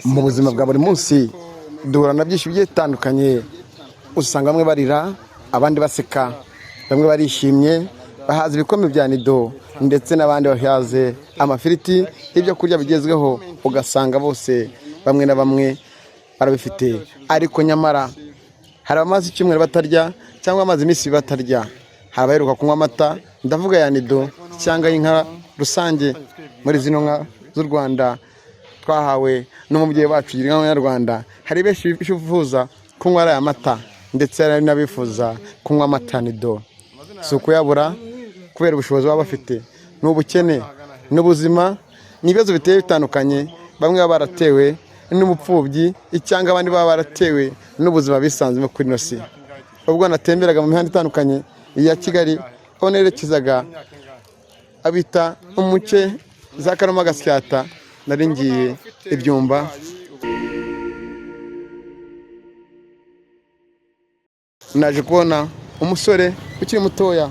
Mu buzima bwa buri munsi duhura na byinshi bigiye bitandukanye. Usanga bamwe barira, abandi baseka, bamwe barishimye bahaza ibikombe bya Nido, ndetse n'abandi bahaze amafiriti, ibyo kurya bigezweho. Ugasanga bose bamwe na bamwe barabifite, ariko nyamara hari abamaze icyumweru batarya cyangwa bamaze iminsi 2 batarya. Hari abaheruka kunywa amata, ndavuga ya Nido cyangwa y'inka rusange. Muri zino nka z'u Rwanda twahawe n'umubyeyi wacu Girinka Munyarwanda, hari benshi bifuza kunywa ariya mata, ndetse hari n'abifuza kunywa amata Nido. Si ukuyabura kubera ubushobozi baba bafite, ni ubukene n'ubuzima, ni ibibazo biteye bitandukanye. Bamwe baba baratewe n'ubupfubyi, cyangwa abandi baba baratewe n'ubuzima bisanzemo kuri ino si. Ubwo natemberaga mu mihanda itandukanye ya Kigali, aho nerekezaga abita umuce za Karoma Gasyata, nari ngiye ibyumba, naje kubona umusore ukiri mutoya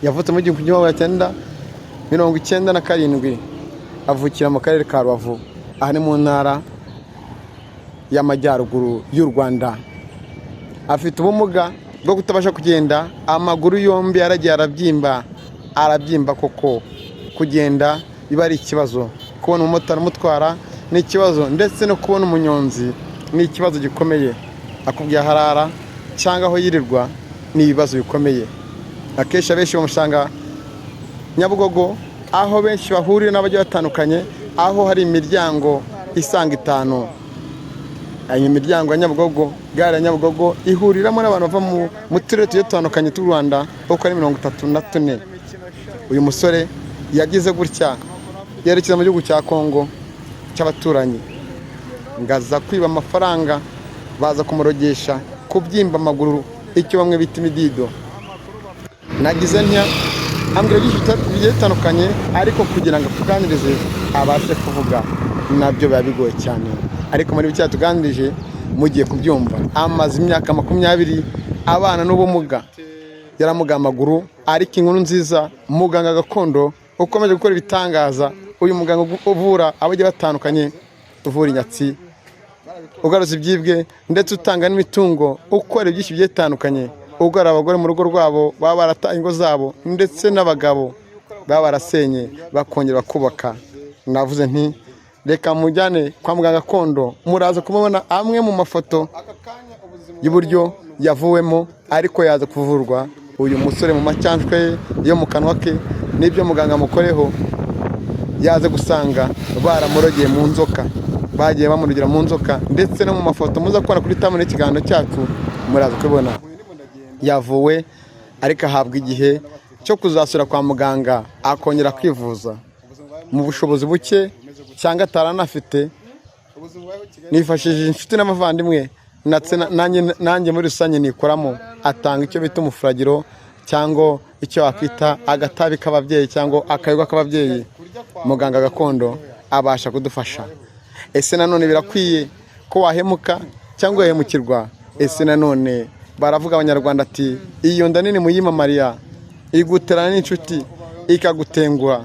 yavutse mu 1997, avukira mu karere ka Rubavu, aha ni mu ntara y'Amajyaruguru y'u Rwanda. Afite ubumuga bwo kutabasha kugenda, amaguru yombi yaragiye arabyimba, arabyimba koko. Kugenda biba ari ikibazo, kubona umumotari umutwara ni ikibazo, ndetse no kubona umunyonzi ni ikibazo gikomeye. Akubwiye aho arara cyangwa aho yirirwa ni ibibazo bikomeye. Akenshi abenshi bamusanga Nyabugogo, aho benshi bahurira n'abagiye batandukanye, aho hari imiryango isanga itanu. Iyo miryango ya Nyabugogo, gare ya Nyabugogo ihuriramo n'abantu bava mu turere tugiye dutandukanye tw'u Rwanda uko ari 34. Uyu musore yagize gutya yerekeza mu gihugu cya Kongo cy'abaturanyi, ngaza kwiba amafaranga, baza kumurogesha kubyimba amaguru, icyo bamwe bita imidido. Nagize ntya ambwira byinshi bigiye bitandukanye, ariko kugira ngo akuganirize abashe kuvuga nabyo biba bigoye cyane. Ariko muri bike yatuganirije mugiye kubyumva. Amaze imyaka 20 abana n'ubumuga, yaramugaye amaguru. Ariko inkuru nziza, muganga gakondo ukomeje gukora ibitangaza, uyu muganga uvura abagiye batandukanye, uvura inyatsi, ugaruza ibyibwe, ndetse utanga n'imitungo, ukora ibyinshi bigiye bitandukanye, ugarura abagore mu rugo rwabo baba barataye ingo zabo, ndetse n'abagabo baba barasenye bakongera bakubaka. Navuze nti reka mujyane kwa muganga gakondo, muraza kumubona amwe mu mafoto y'uburyo yavuwemo, ariko yaza kuvurwa. Uyu musore mu macyanshwe ye yo mu kanwa ke n'ibyo muganga amukoreho, yaza gusanga baramurogeye mu nzoka, bagiye bamurogera mu nzoka. Ndetse no mu mafoto muza kubona kuri tamu n'ikiganiro cyacu muraza kubibona. Yavuwe, ariko ahabwa igihe cyo kuzasura kwa muganga akongera kwivuza. Mu bushobozi buke cyangwa ataranafite, nifashishije inshuti n'abavandimwe, ndetse nanjye muri rusange nikoramo, atanga icyo bita umufuragiro cyangwa icyo wakwita agatabi k'ababyeyi cyangwa akayoga k'ababyeyi. Muganga gakondo abasha kudufasha. Ese nanone birakwiye ko wahemuka cyangwa wahemukirwa? Ese nanone baravuga Abanyarwanda ati iyo nda nini muyima Mariya iguterana n'inshuti ikagutengura,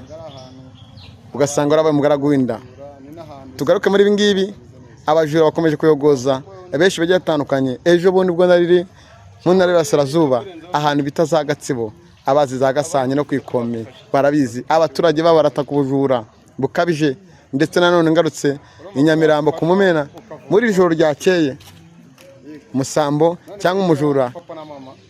ugasanga warabaye umugaragu w'inda. Tugaruke muri ibi ngibi, abajura bakomeje kuyogoza benshi bagiye batandukanye. Ejo bundi ubwo nariri mu ntara y'Iburasirazuba, ahantu bita za Gatsibo, abazi za Gasanye no Kwikome barabizi, abaturage babo barataka ubujura bukabije. Ndetse nanone ngarutse i Nyamirambo ku Mumena, muri iri joro ryakeye umusambo cyangwa umujura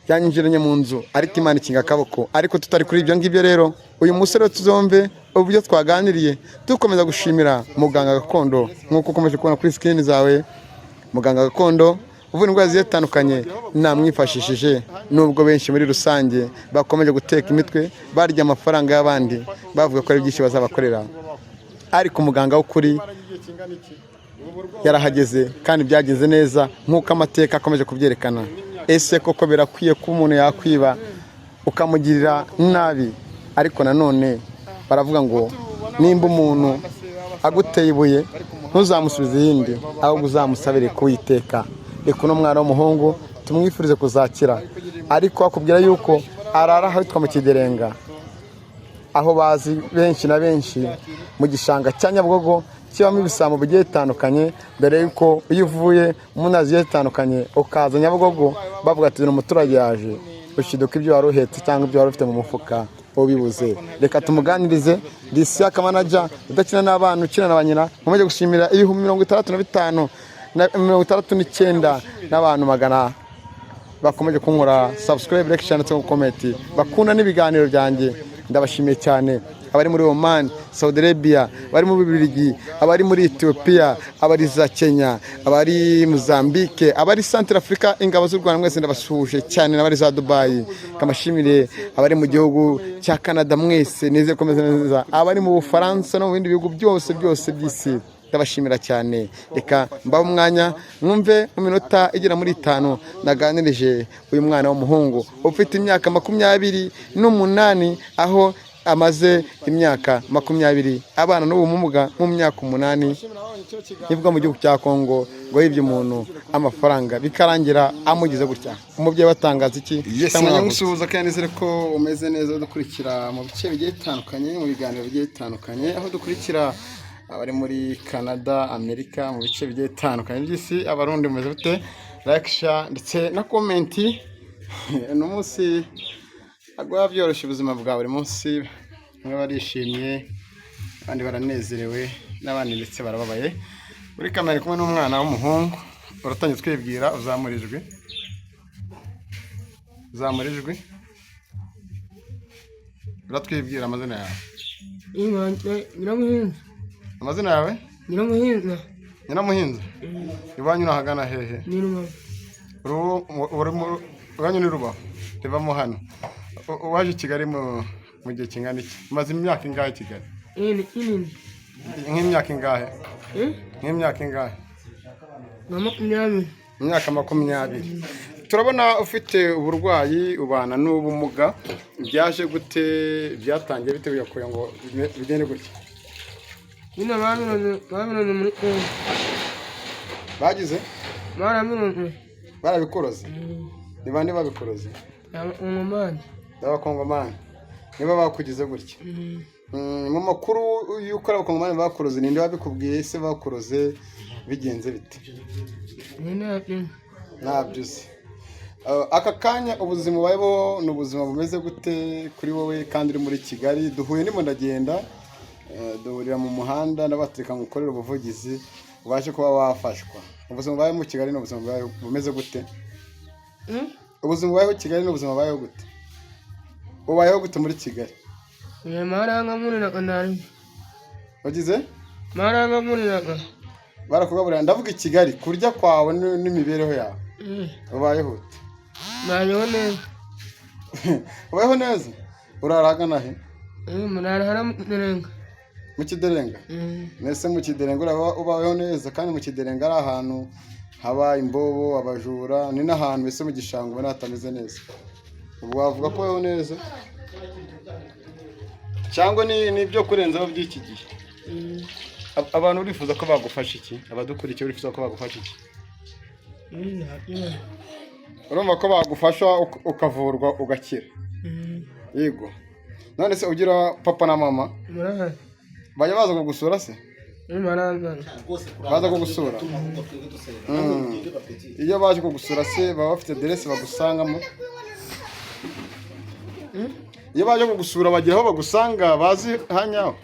yanyinjiranye mu nzu, ariko Imana ikinga akaboko. Ariko tutari kuri ibyo ngibyo rero, uyu musore tuzomve uburyo twaganiriye, dukomeza gushimira muganga gakondo nk'uko ukomeje kubona kuri screen zawe. Muganga gakondo uvura indwara zigiye zitandukanye namwifashishije, nubwo benshi muri rusange bakomeje guteka imitwe barya amafaranga y'abandi, bavuga ko ari byinshi bazabakorera, ariko umuganga w'ukuri yarahageze kandi byagenze neza nk'uko amateka akomeje kubyerekana. Ese koko birakwiye ko umuntu yakwiba ukamugirira nabi? Ariko nanone baravuga ngo nimba umuntu aguteye ibuye ntuzamusubize iyindi, ahubwo uzamusabire kuwiteka. Reka uno mwana w'umuhungu tumwifurize kuzakira, ariko akubwira yuko arara ahitwa mu Kigerenga, aho bazi benshi na benshi mu gishanga cya Nyabugogo. Kibamo ibisambo bigiye bitandukanye, dore yuko iyo uvuye mu ntara zigiye zitandukanye ukaza Nyabugogo bavuga ati: "Uyu umuturage yaje," ushiduka ibyo wari uhetse cyangwa ibyo wari ufite mu mufuka ubibuze. Reka tumuganirize. Disiyaka manager udakina n'abana, ukina na ba nyina. Nkomeje gushimira 65,000 na 69 n'abantu magana bakomeje kunkora subscribe, like, share ndetse no comment, bakunda n'ibiganiro byanjye. Ndabashimiye cyane abari muri Oman, Saudi Arabia, abari mu Bubiligi, abari muri Ethiopia, abari za Kenya, abari Mozambique, abari Central Africa, ingabo z'u Rwanda mwese ndabasuhuje cyane, n'abari za Dubai. Kamashimire abari mu gihugu cya Canada mwese, nizeye ko meze neza, abari mu Bufaransa no mu bindi bihugu byose byose by'isi, ndabashimira cyane. Reka mbahe umwanya mwumve mu minota igera muri 5 naganirije uyu mwana w'umuhungu ufite imyaka 28, aho amaze imyaka 20 abana n'ubu bumuga. Mu myaka 8 nibwo mu gihugu cya Kongo ngo yibye umuntu amafaranga, bikarangira amugize gutya. Umubyeyi batangaza iki? Yes, Cyangwa mwanya yavuze? Ngusuhuza kandi nizere ko umeze neza. Dukurikira mu bice bigiye bitandukanye, mu biganiro bigiye bitandukanye, aho dukurikira abari muri Canada, Amerika, mu bice bigiye bitandukanye by'isi. Abarundi mumeze bute? Like, share ndetse na comment. Ni umunsi ntabwo biba byoroshye, ubuzima bwa buri munsi. Bamwe barishimye, abandi baranezerewe, n'abandi ndetse barababaye. Muri kamera kumwe n'umwana w'umuhungu. Uratangiye twibwira, uzamura ijwi, uzamura ijwi, uratwibwira amazina yawe. Nyiramuhinza. Amazina yawe? Nyiramuhinza. Nyiramuhinza. Iwanyu ni ahagana hehe? Ni Rubavu. Iwanyu ni Rubavu, rivamo hano. Waje i Kigali mu gihe kingana iki? Umaze imyaka ingahe i Kigali? Ini kinini. Nk'imyaka ingahe? Eh? Nk'imyaka ingahe? Nka 20. Imyaka 20. Turabona ufite uburwayi, ubana n'ubumuga. Byaje gute? Byatangiye bite kugira ngo bigende gutya? Nyine babiroze muri Kongo. Bagize? Barabiroze. Barabikoroze? Ni bande babikoroze? Abakongomani. Abakongomani nibo bakugize gutya? Mu makuru y'uko ari abakongomani bakuroze, ninde wabikubwiye se? Bakuroze bigenze bite? Nyine. Ntabyo uzi. Aka kanya ubuzima ubayeho ni ubuzima bumeze gute kuri wowe kandi uri muri Kigali? Duhuye ndimo ndagenda, duhurira mu muhanda, ndabatereka ngo ukorere ubuvugizi ubashe kuba wafashwa. Ubuzima ubayeho mu Kigali ni ubuzima bumeze gute? Ubuzima ubayeho i Kigali ni ubuzima ubayeho gute? Ubayeho gute muri Kigali? Barangaburiraga nabi. Wagize? Barangaburiraga. Barakugaburira. Ndavuga i Kigali, kurya kwawe n'imibereho yawe. Ubayeho ute? Mbayeho neza. Ubayeho neza. Urara ahagana he? Murara hara mu Kiderenga. Mu Kiderenga? Mbese mu Kiderenga uraba ubayeho neza, kandi mu Kiderenga ari ahantu haba imbobo, abajura, ni n'ahantu mbese mu gishanga ubona hatameze neza. Ubwo wavuga ko ubayeho neza cyangwa ni ibyo kurenzaho by'iki gihe? Abantu urifuza ko bagufasha iki? Abadukurikiye urifuza ko bagufasha iki? Nta. Urumva ko bagufasha ukavurwa ugakira? Yego. None se ugira papa na mama? Murahari. Bajya baza kugusura se? Barazana. Baza kugusura. Iyo baje kugusura se baba bafite aderesi bagusangamo? Iyo baje kugusura bagira aho bagusanga bazi hanyaho?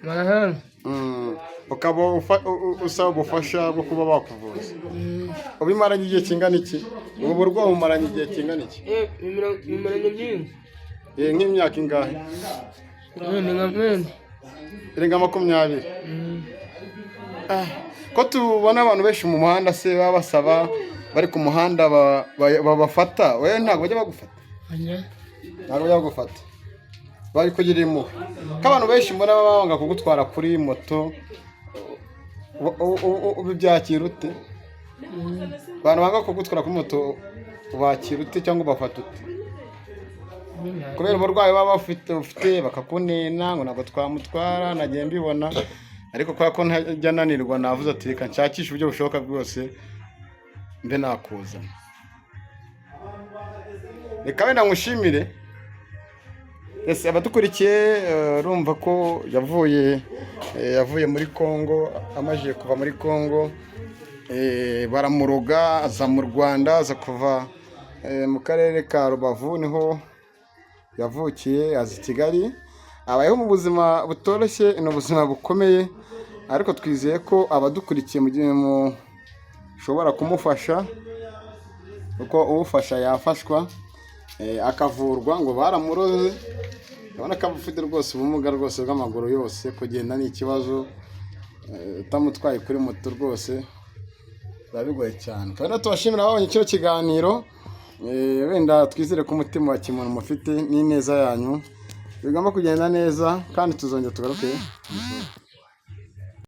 Barahari. Ukaba usaba ubufasha bwo kuba bakuvuza. Ubimaranye igihe kingana iki ubu burwayi? Bumaranye igihe kingana iki? Bimaranye byinshi. Nk'imyaka ingahe? Ni nka mende. Irenga 20. Ko tubona abantu benshi mu muhanda se baba basaba, bari ku muhanda, babafata, wowe ntabwo bajya bagufata? Oya. Ntabwo bajya bagufata, bari kugira impuhwe. Ko abantu benshi mbona baba banga kugutwara kuri moto, ubu byakira ute? Abantu banga kugutwara kuri moto ubakira ute cyangwa ubafata ute? Kubera uburwayi baba bafite bakakunena ngo ntabwo twamutwara. Nagiye mbibona, ariko kubera ko ntajya nanirwa, navuze ati: "Reka nshakishe uburyo bushoboka bwose mbe nakuzana." Reka wenda ngushimire. Ese abadukurikiye, urumva ko yavuye muri Congo. Amajije kuva muri Congo, baramuroga, aza mu Rwanda, aza kuva mu karere ka Rubavu niho yavukiye, aza i Kigali, abayeho mu buzima butoroshye, ni ubuzima bukomeye, ariko twizeye ko abadukurikiye mu gihe mushobora kumufasha, kuko uwufasha yafashwa, akavurwa. Ngo baramuroze, urabona ko afite rwose ubumuga rwose bw'amaguru yose, kugenda ni ikibazo, utamutwaye kuri moto rwose biba bigoye cyane. Kandi tubashimira ababonye kino kiganiro, wenda twizere ko umutima wa kimuntu mufite n'ineza yanyu bigomba kugenda neza, kandi tuzongera tugaruke.